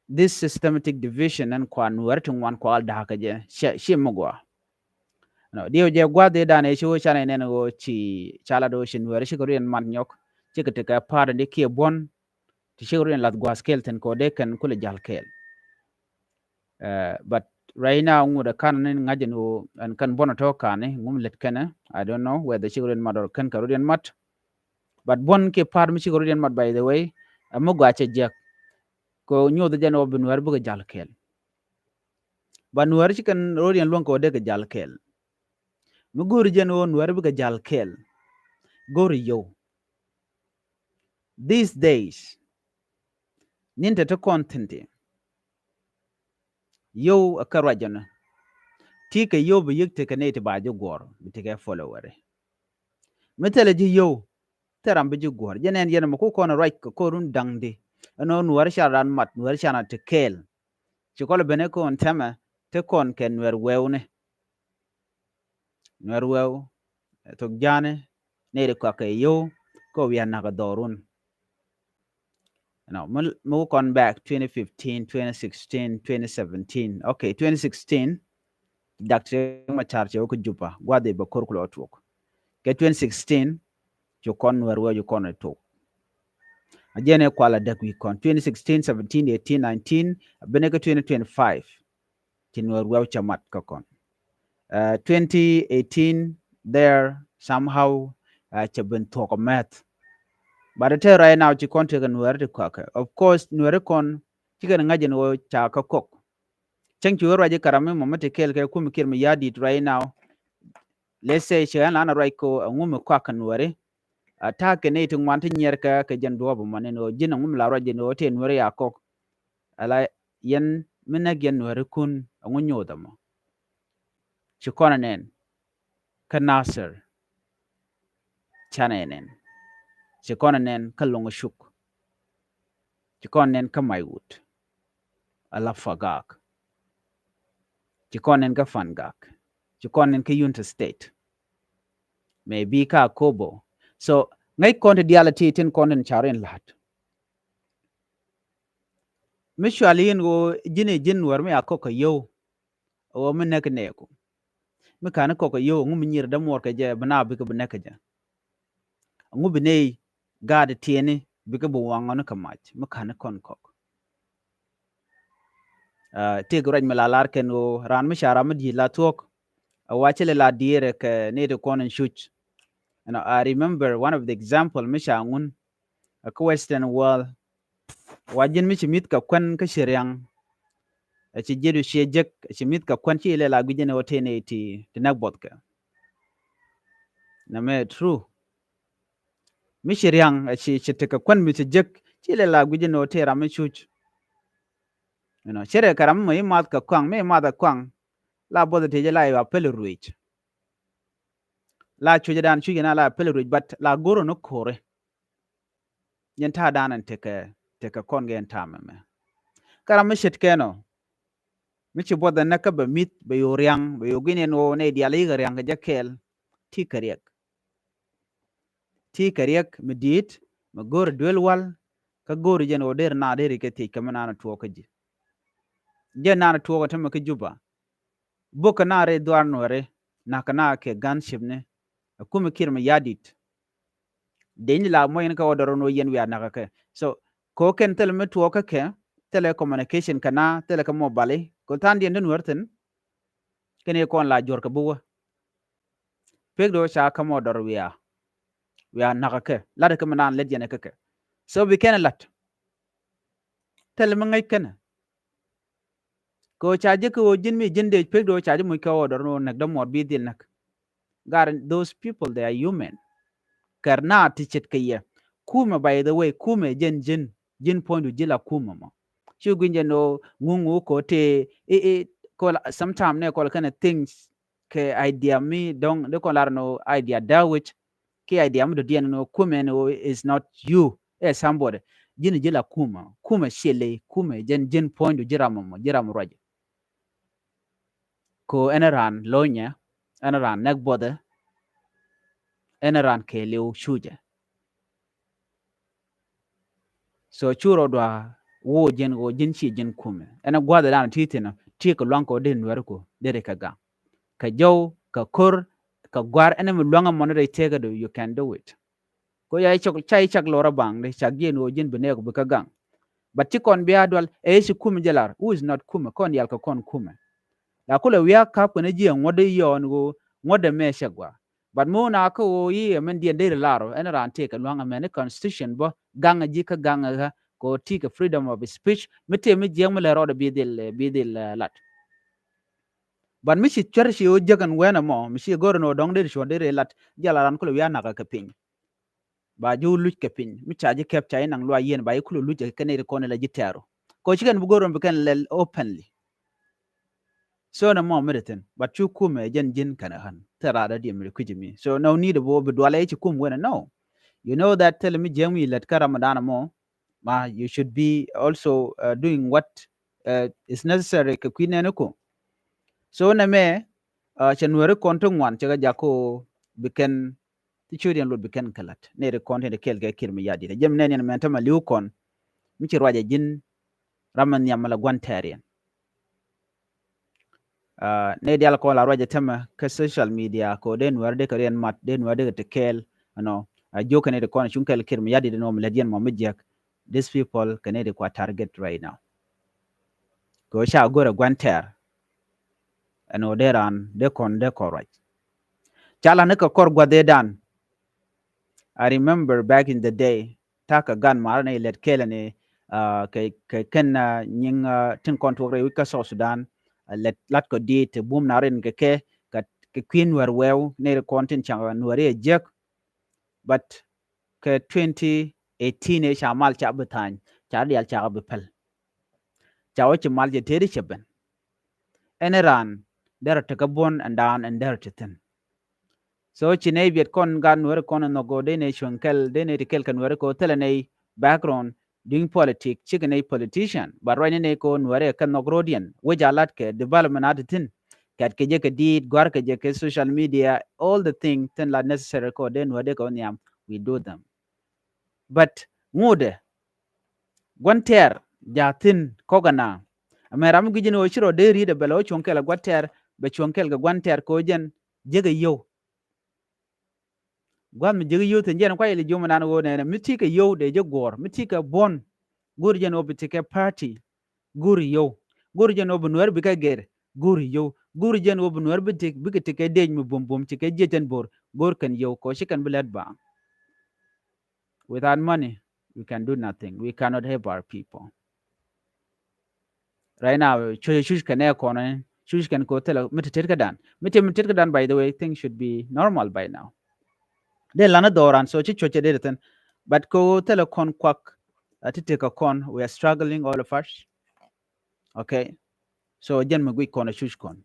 this systematic division ɛn kua Nuääri ti ŋuan kua da̱a̱kä jɛ, ciɛ, ciɛ mi gɔaa. You know, diɛw jɛ gua̱a̱th i̱ da̱a̱n ëë ci wä canɛ nɛn ɣöö ci ca lat ɣöö ci Nuääri cikɛ rot in mat nyɔk, cikɛ tekɛ pa̱a̱tni kiɛ buɔ̱n, ti cikɛ rot in lath gua̱a̱th kɛɛl thi̱n kɛ ɣöö dee kɛn kulɛ jal kɛɛl. Eh, but right now ŋut ɛ ka̱n ni ŋa̱c ɛn ɣöö ɛn kɛn buɔ̱n ɛ tɔ̱ ka̱n ni ŋum lät kɛnɛ. I don't know whether cikɛ rot in mat or kɛn kɛ rot in mat. But buɔ̱n kiɛ pa̱a̱t mi cikɛ rot in mat, by the way, ɛ mi gɔaa cɛ jiäk. Kɛ ɣöö nyoth jɛn ɣöö bi Nuääri bikɛ jal kɛɛl. But Nuääri cikɛn rot in luäŋ kɛ ɣöö dee kɛ jal kɛɛl. Mi go̱o̱ri jɛn ɣöö Nuääri bikɛ jal kɛɛl, go̱o̱ri yio̱w. These days, ni̱n te ti kɔn thi̱n ti, yio̱w ɛ kɛ ruac jɔnä. Ti kɛ yio̱w bi yiëk tekɛ nɛy ti ba ji̱ guɔ̱ɔ̱r, bi tekɛ followeri. Mi thilɛ ji̱ yio̱w, thil ram bi ji̱ guɔ̱ɔ̱r. Jɛn ɛn yɛn mɛ ku kɔn ruac kɛ ko̱run da̱ŋdi. Ɛn ɣöö Nuääri can ran mat, Nuääri can a ti kɛɛl. Ci kɔl ben ɛ kɔn tɛmɛ, te kɔn kɛ Nuɛr wɛwni. Nuɛr wɛw, eh, thok ja̱a̱ni, nɛy ti kɔakɛ yio̱w, kɛ wi̱i̱ a na̱k a dhɔrun. You know, mi, mi wä kɔn back twenty fifteen, twenty sixteen, twenty seventeen. Okay, twenty sixteen, Doctor Machar cɛ wä kä Juba, gua̱dhi bɛ kor kulɔ tuɔk. Kɛ twenty sixteen, cu kɔn Nuɛr wɛw cu kɔn ɛ tuɔk. A jɛn ɛ kual a däk wi̱i̱ kɔn. Twenty sixteen, seventeen, eighteen, nineteen, a ben ɛ kä twenty twenty-five. Ci Nuɛr wɛw cɛ mat kä kɔn. Uh, twenty eighteen there somehow, uh, cɛ ben thuɔk a mɛth. But te right now ci kɔn tekɛ Nuɛr ti kɔakɛ. Of course, Nuɛr kɔn cikɛ ni ŋa̱c ɛn ɣöö ca kä kɔk. Cäŋ ci wä ruac i̱ karam mi mɔ mi ti kɛɛl kɛ kum kiɛr mi ya̱a̱ di̱t right now. Let's say ci ɣän lan a ruac ko a ŋum i̱ kɔak kɛ Nuɛri. A ta̱a̱ kɛ nɛy ti ŋuan ti nyiɛr kɛ, kɛ jɛn duɔ̱ɔ̱p ɛmɔ ni ɣöö ji̱n a ŋum la ruac ji̱n ɣöö tëë Nuɛri a kɔk. Ala yɛn mi näk yɛn Nuɛri kun a ŋu nyoth ɛmɔ. Ci kɔn a nɛn kä Nasir. Canɛ nɛn. Ci kɔn a nɛn kä Loŋ Cuk. Ci kɔn a nɛn kä Maiwut. Ala Fagak. Ci kɔn a nɛn kä Fangak. Ci kɔn a nɛn kä Unity State. Maybe kä Akobo. So ŋäc kɔn ti diaal a ti tin kɔn tin car in la̱t. Mi cual yin ɣöö ji̱n i̱ ji̱n Nuɛr mi a kɔk kɛ yio̱w. Ɣöö mi näk nɛɛku. Mi ka̱n kɔk kɛ yio̱w, ŋu mi nyir dämuɔɔr kɛ jɛ bi na bikɛ bi näk kɛ jɛ? Ŋu bi nɛy gaat tiɛni bikɛ bi waŋ ɔni kɛ mac mi ka̱n kɔn kɔk? Tëëk ruac mi la lar kɛn ɣöö raan mi ca ram mi di̱i̱t la thuɔ̱k. A wa cɛ lɛ la diɛɛrɛ kɛ nɛy ti kɔn in cuc. You know, I remember one of the example mi ca ŋun a kä Western world. Wa ji̱n mi ci mi̱th kɛ kuän kä ci riaŋ. A ci jiɛt wi̱c ciɛ jek, a ci mi̱th kɛ kuän ci lɛ la gui̱c jɛn ɣöö tëë nɛy ti, ti näk buɔth kɛ. Nɛ mɛ true. Mi ci riaŋ, a ci, ci tekɛ kuän mi ci jek, ci lɛ la gui̱c jɛn ɣöö tëë ram mi cuc. You know, cɛ rɛ kɛ ram mi math kɛ kuaŋ, mi math kɛ kuaŋ. La buɔth tëë jɛ la iwa pɛl ruec. La cuc dan cuc na la pɛl ruec, but la go̱r ni ko̱ri. Yɛn ta̱a̱ dan ɛn tekɛ, tekɛ kɔn gɛ yɛn ta̱a̱ mɛmɛ. Kä ram mi ce̱tkɛ nɔ, mi ci buɔth ɛn näk kä bɛ mi̱th, bɛ yo̱o̱ riaŋ, bɛ yo̱o̱ gui̱n ɛn ɣöö nɛy diaal i̱ kɛ riaŋ kɛ jɛ kɛɛl. Ti kɛ riɛk. Ti kɛ riɛk mi di̱i̱t, mi go̱o̱ri duel wal, kä go̱o̱ri jɛn ɣöö der na deri kɛ thiec kɛ mi naan tuɔɔk kä ji̱. Jɛn naan tuɔɔk kä tämɛ kä Juba. Bok kɛ na rɛy dhuaar Nuɛri, nak kɛ na kɛ gunship ni, a kumɛ Kiir Mayardit. Deny la muɔc ni kɛ order ni wä yɛn wiaa nakä kɛ. So, ko kɛn thilɛ mi tuɔɔk kä kɛ, thilɛ communication kɛ na, thilɛ kɛ mobile, ko than diɛn ti Nuɛr thin. Kɛn i̱ kɔn la juɔr kɛ bi wä. Pek do ca kɛ mɔ dɔr wiaa. Wiaa nakä kɛ. Lat kɛ mi naan lät yɛn kɛ kɛ. So bi kɛn lat. Thilɛ mi ŋäc kɛn. Kɛ ɣöö ca ji̱ kɛ ɣöö ji̱n mi ji̱n dee pek do ca ji̱ muc kɛ ɣöö dɔr ni ɣöö näk dämuɔɔr bi dhil näk. Gar those people, they are human. Kɛr na ti ce̱tkɛ yɛ. Kumɛ, by the way, kumɛ jɛn ji̱n, ji̱n puɔ̱nydu ji̱ la kumɛ mɔ. Ci gui̱n jɛ ni ɣöö ŋuŋ ɣöö kɛ ɣöö tëë i̱, i̱, kɔl, sometime nɛ kɔl kɛn things kɛ idea mi dɔ̱ŋ, di kɔn lar ni ɣöö idea da̱wec, ki idea mi dɔ̱diɛn ni ɣöö kumɛ ni ɣöö is not you, ɛ somebody. Ji̱n ji̱ la kumɛ, kumɛ ciɛ ley, kumɛ jɛn ji̱n puɔ̱nydu ji̱ ram mɔ, ji̱ ram ruacɛ. Ko ɛn raan lonyɛ, ɛn raan näk buɔthɛ, ɛn raan kɛɛliw cucɛ. So cu rɔ dua wo ji̱n, wo ji̱n ci ji̱n kumɛ. Ɛn gua̱dhɛ dan ti thin ɔ, ti kɛ luaŋ kɔ dee Nuɛri ko, dee ri kɛ gaŋ. Kɛ jɔw, kɛ kor, kɛ guar, ɛn mi luaŋ ɛmɔni rɛy tëkä do, you can do it. Ko ya cak, ca cak lɔrä baŋ di, cak jiɛn wo ji̱n bi nɛɛk bi kä gaŋ. But ci kɔn bia dual, ɛ ci kumɛ jɛ lar, who is not kumɛ, kɔn dial kɛ kɔn kumɛ. La kulɛ wiak kap kɛn jiɛ ŋuɔ̱t di yɔɔn wo, ŋuɔ̱t dɛ mɛ cɛ gua. But mi wun a kä ɣöö i̱ ɛmɛn diɛn deri lar ɔ, ɛn raan tëë kɛ lua̱ŋ ɛmɛn i̱ constitution bä gaŋ ji̱ kä gaŋ ɛ ɣä kɛ ɣöö tëë kɛ freedom of speech, mi tëë mi jiɛk mi lɛ rɔɔdɛ bi dhil, bi dhil, eh, lat. But mi ci cuɛr ci ɣöö jiäk ɛn wɛn ɛmɔ, mi ci go̱r ɛn ɣöö dɔ̱ŋ deri cuɔ̱n deri lat, jɛ la raan kulɛ wi̱i̱ a nakä kɛ piny. Ba ji̱ wä luc kɛ piny, mi ca ji̱ kɛp ca ji̱ naŋ luaac yien, ba ji̱ kulɛ luc ɛ kɛn nɛy ti kɔn ɛ la ji̱ tɛɛr ɔ. Kɛ ɣöö ci kɛn bi go̱r ɛn bi kɛn lɛl openly. So nɛ mɔ mi di thin, but cu kumɛ jɛn ji̱n kɛn ɛ ɣän. Thil raadä diɛ mi di kui̱c mi. So no need bi wä bi dualɛ ci kum wen ɛ, no. You know that thil mi jiäŋ mi lät kä Ramadan mɔ, ma you should be also, uh, doing what, uh, is necessary kɛ kui̱ nɛn iku. So nɛ mɛ, uh, cɛ Nuɛri kɔn ti ŋuan cɛ kɛ jak ko bi kɛn ti ciöt yɛn lot bi kɛn kɛ la̱t. Nɛy ti kɔn tin ti kɛɛl kɛ Kiir Mayardit. Jɛ mi nɛn yɛn mɛn tämɛ li̱w kɔn. Mi ci ruacɛ ji̱n ram mi nhiam mi la gua̱n tɛɛr yɛn. Ah, nɛy diaal kɔn la ruacɛ tämɛ kä social media kɛ ɣöö dee Nuɛr dee kɛ riɛn mat, dee Nuɛr dee kɛ ti kɛɛl, you know. A jiök kɛ nɛy ti kɔn cuŋ kɛɛl Kiir Mayardit ɛn ɣöö mi lät yɛn mɔ mi jiäk. These people kɛ nɛy ti kua target right now. Kɛ ɣöö ca go̱rɛ gua̱n tɛɛr. Ɛn ɣöö dee raan dee kɔn dee kɔn ruac. Ca la̱t ni kɛ kɔr gua̱dhɛ dan. I remember back in the day, ta̱a̱ kɛ gan ma̱a̱r ni lɛt kɛɛl ni, ah, kɛ, kɛ kɛn, ah, nyiŋ, ah, tin kɔn tuɔk rɛy wi̱c kä South Sudan, ah, lɛt lat kɔ diet ti bum na rin kɛ kɛ, kɛ, kɛ kui̱ Nuɛr wɛw, ni ri kɔn tin caŋ Nuɛr i̱ ɛ jiäk. But kɛ twenty eighteen ëë ca mal ca bi tha̱a̱ny, ca diaal ca bi päl. Ca wä ci mal cɛ tëëdi cɛ ben. Ɛn raan derɛ tekä buɔ̱n ɛn daan ɛn derɛ te thi̱n. So ci nɛy biɛt kɔn gat Nuɛri kɔn ɛn nhɔk go̱o̱r dee nɛy cuɛŋ kɛl, dee nɛy ti kɛl kɛ Nuɛri ko̱ thilɛ nɛy background during politic, cikɛ nɛy politician. But ruac ni nɛy ko̱ Nuɛri kɛ nhɔk ro̱diɛn, wec a lat kɛ development a te thi̱n. Kɛt kɛ jɛ kɛ diit, gua̱r kɛ jɛ kɛ social media, all the thing, thing la necessary kɔ dee Nuɛri kɛ wä nhiam, we do them. But ŋuudɛ, gua̱n tɛɛr, ja thi̱n kɔk ɛna. Ɛmɛ ram mi gui̱c ni ɣöö ci rɔ dee ri̱t ɛ bɛl ɛ wä cuɔ̱ŋ kɛl ɛ gua̱n tɛɛr, bɛ cuɔ̱ŋ kɛl kɛ gua̱n tɛ̈r kɛ ɣöö jɛn jek ɛ yio̱w. Gua̱th mi jek yio̱w thi̱n jɛn kuay ili jiom nan ɣöö nɛnɛ mi ti kɛ yio̱w dee jek guɔ̱ɔ̱r, mi ti kɛ buɔ̱n go̱o̱r jɛn ɣöö bi ti kɛ party go̱o̱r yio̱w. Go̱o̱r jɛn ɣöö bi Nuäär bi kɛ gɛr go̱o̱r yio̱w. Go̱o̱r jɛn ɣöö bi Nuäär bi ti, bikɛ ti kɛ dec mi buɔ̱m buɔ̱m ti kɛ jiɛc ɛn bo̱r go̱o̱r kɛn yio̱w kɛ ɣöö ci kɛn bi lät baaŋ. Without money, we can do nothing. We cannot help our people. Right now, cuc, cuc kɛn ɛ kɔn, cuc kɛn ko thilɛ mi ti tet kä dan. Mi ti mi tet kä dan, by the way, things should be normal by now. Dee lan a dhɔran, so ci cuc cɛ dee thin. But ko thilɛ kɔn kuak, a ti tek a kɔn, we are struggling, all of us. Okay. So jɛn mi guic kɔn a cuc kɔn.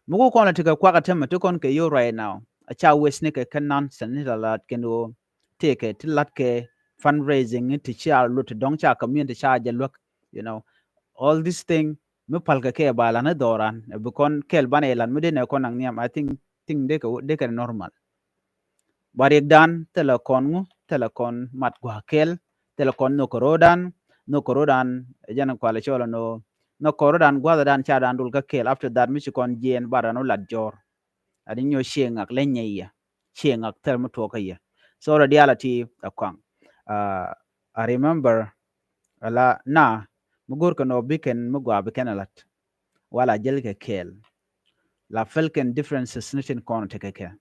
Mi ku kɔn a ti kɛ kuak a tɛmɛ ti kɔn kɛ yio̱w right now. A ca wes ni kɛ kɛ nonsense ni la lat kɛn ɣöö tëëkɛ ti lat kɛ fundraising ni ti ca lut ti dɔ̱ŋ ca community ca jɛ luäk. You know, all this thing mi pal kɛ kɛ ba lan ni dhɔran. Ɛ bi kɔn kɛl banɛ lan mi dee nɛ kɔn naŋ nhiam. I think, think dee kɛ, dee kɛ normal. Ba riɛkdan thilɛ kɔn ŋu, thilɛ kɔn mat gua̱a̱k kɛl, thilɛ kɔn nhök kɛ ro̱o̱dan, nhök kɛ ro̱o̱dan, ɛ jɛn kualɛ cɔl ɛn ɣöö nhök kɛ ro̱o̱dan gua̱a̱thdan ca dan dul kä kɛl. After that mi ci kɔn jiɛɛn ba ran wä lat jɔ̱ɔ̱r. Ani nyɔ ciɛ ŋak lɛ nyɛ yɛ, ciɛ ŋak thil mi tuɔɔk kä yɛ. So rɔ diaal a ti a kɔaŋ. Uh, I remember a la na mi go̱o̱r kɛ nɔ bi kɛn mi gɔaa bi kɛn a lat. Wala jɛl kɛ kɛɛl. La fɛl kɛn differences ni tin kɔn tekɛ kɛ.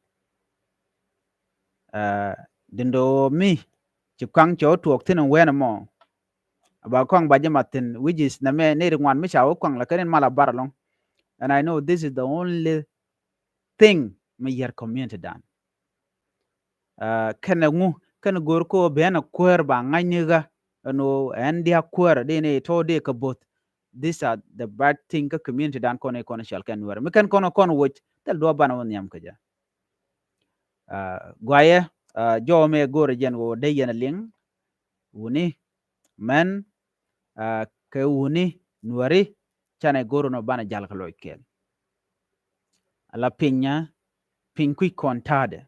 Uh, dindo mi ci kɔaŋ cɛ wä tuɔɔk thin wɛn mɔ. Ba kɔaŋ ba jɛ mat thin, which is nɛ mɛ ni ri ŋuan mi ca wä kɔaŋ la kɛn in mal a bar alɔŋ. And I know this is the only thing mi yɛr community dan. Uh, kɛnɛ ŋu, kɛnɛ go̱o̱r ko ben a kuäär ba ŋa̱cni ɣä ɛn ɣöö ɛn dia̱a̱k kuäär di ni tɔ̱ di kɛ bo̱th. These are the bad thing kä community dan kɔn i̱ kɔn i̱ cɔal kɛn Nuäär. Mi kɛn kɔn kɔn woc thil duɔ̱ɔ̱p banɛ wä nhiam kä jɛ. Uh, guayɛ, uh, jɔw mɛ go̱o̱r jɛn ɣöö dee yɛn a liŋ wuni mɛn, uh, kɛ wuni Nuääri canɛ go̱o̱r nɔ banɛ jal kɛ lɔc kɛl. Ala piny nya, piny kui̱ kɔn ta̱a̱dɛ.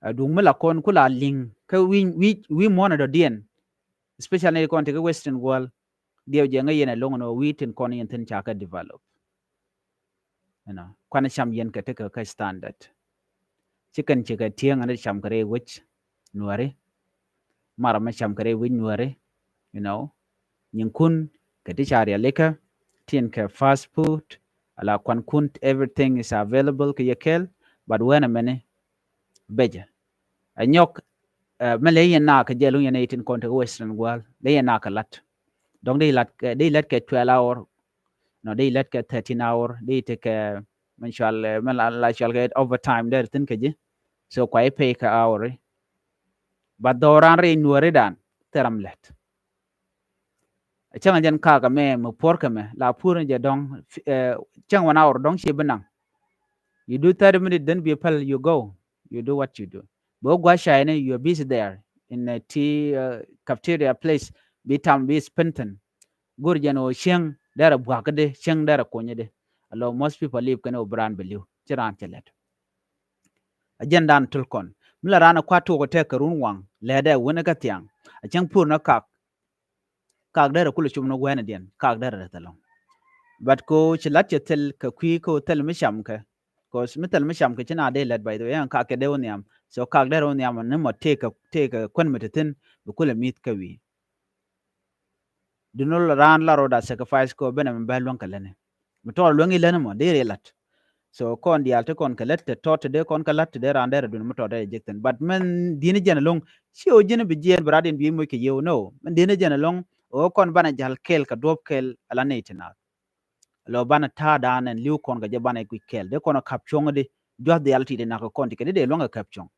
A duŋ mi la kɔn ku la liŋ kä wi̱i̱, wi̱i̱, wi̱i̱ muɔ̱nɛ dɔ̱diɛn, especially ni kɔn ti kä Western world. Diɛw jɛ ŋäc yɛn ɛlɔŋ nɔ wi̱i̱ tin kɔn yɛn thi̱n ca kɛ develop. You know, kuanɛ cam yɛn kɛ tekɛ kä standard. Ci kɛn cikɛ tieŋ ni cam kɛ rɛy wec Nuääri. Mar mi cam kɛ rɛy wec Nuääri, you know. Nyinkun kɛ ti ca rialikä, tin kɛ fast food, ala kuankun, everything is available kɛ yɛ kɛl, but wɛn a mɛni becɛ. A nyɔk, uh, mɛ lɛ yɛn na kɛ jɛ luŋ yɛn a itin kɔn tekɛ Western world, lɛ yɛn na kɛ lat. Dɔŋ dee lat kɛ, dee lat kɛ twelve hour, no, dee lat kɛ thirteen hour, dee tekɛ mɛ cual, eh, mɛ la, la cual kɛ overtime dee thin kɛ ji̱. So kua i̱ pay kɛ hour i̱. But dhɔran rɛy Nuääri dan thil ram lɛt. Cäŋ a jɛn kakä mɛ, mɛ puɔr kɛ mɛ la puɔr ni jɛ dɔŋ, eh, cäŋ one hour dɔŋ ci bi naŋ. You do thirty minutes, then be a pal, you go. You do what you do. Bɛ wä gua̱c cay ni, you are busy there in a tea, uh, cafeteria place. Bi tam bi spend thin. Go̱r jɛn ɣöö cieŋ derɛ bua̱k di, cieŋ derɛ kuny di. Alo most people live kɛn ɣöö bi raan bi li̱w, ci raan cɛ lɛt. A jɛn dan tul kɔn mi la raan a kuat tuɔk a tɛk kɛ run waŋ lɛ dɛ wun kä thiaŋ. A cieŋ pur ni kak, kak derɛ kulɛ cum ni wɛn diɛn, kak derɛ rɛ thilɔŋ. But ko ci lat cɛ thil kɛ kui̱ ko thil mi cam kɛ. Cause mi thil mi cam kɛ ci na dee lɛt, by the way, ɛn kak kɛ dee wä nhiam. So kak derɛ wä nhiam ni mɔ tëëkɛ, tëëkɛ kuän mi ti thin bi kulɛ mi̱th kɛ wi̱i̱. Di nol raan la rɔɔda sacrifice kɔ benɛ mi bɛ luäŋ kɛ lätni. Mi tɔɔr luäŋ i̱ lätni mɔ dee rɛ lat. So kɔn diaal ti kɔn kɛ lät, te tɔt te dee kɔn kɛ la̱t, te dee raan derɛ duun mi tɔt derɛ jek thi̱n. But mɛn di̱n jɛn ɛlɔ̱ŋ, ci ɣöö ji̱n bi jiɛɛn bi rat in bi moc kɛ yio̱w, no. Mɛn di̱n jɛn ɛlɔ̱ŋ, ɣöö kɔn banɛ ja̱l kɛɛl kɛ duɔ̱p kɛɛl ala nɛy ti naath. Lɔ banɛ ta̱a̱ da̱a̱n ɛn li̱w kɔn kɛ jɛ banɛ guic kɛɛl. Dee kɔn ɛ ka̱p cuɔ̱ŋ di, jua̱th diaal ti di nak kɛ kɔn ti kɛ di dee luäŋ ɛ ka̱p cuɔ̱ŋ.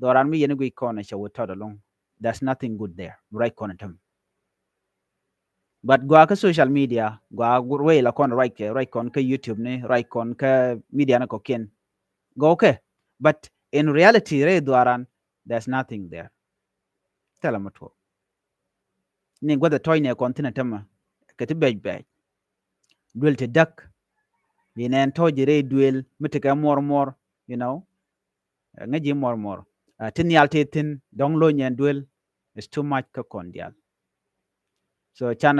Dhɔran mi yɛn guic kɔn ɛ cɛ wä tɔt ɛlɔ̱ŋ. There's nothing good there. Mi ruac kɔn ɛ täm. But gɔaa kä social media, gɔaa ruec la kɔn ruac kɛ, ruac kɔn kä YouTube ni, ruac kɔn kä media ni kɔkiɛn. Gɔw kɛ. But in reality, rɛy dhuaran, there's nothing there. Thilɛ mɛ tuɔɔk. Ni gua̱th ɛ tɔ̱ɔ̱c ni ɛ kɔn thi̱n ɛ tämɛ kɛ ti bɛc bɛc. Duel ti däk. Bi nɛn tɔ̱ɔ̱c ji̱ rɛy duel mi ti kɛ muɔr muɔr, you know. Ŋäc ji̱ muɔr muɔr. Ah, ti nhial ti thi̱n dɔ̱ŋ lo̱ny ɛn duel. It's too much kä kɔn diaal. So can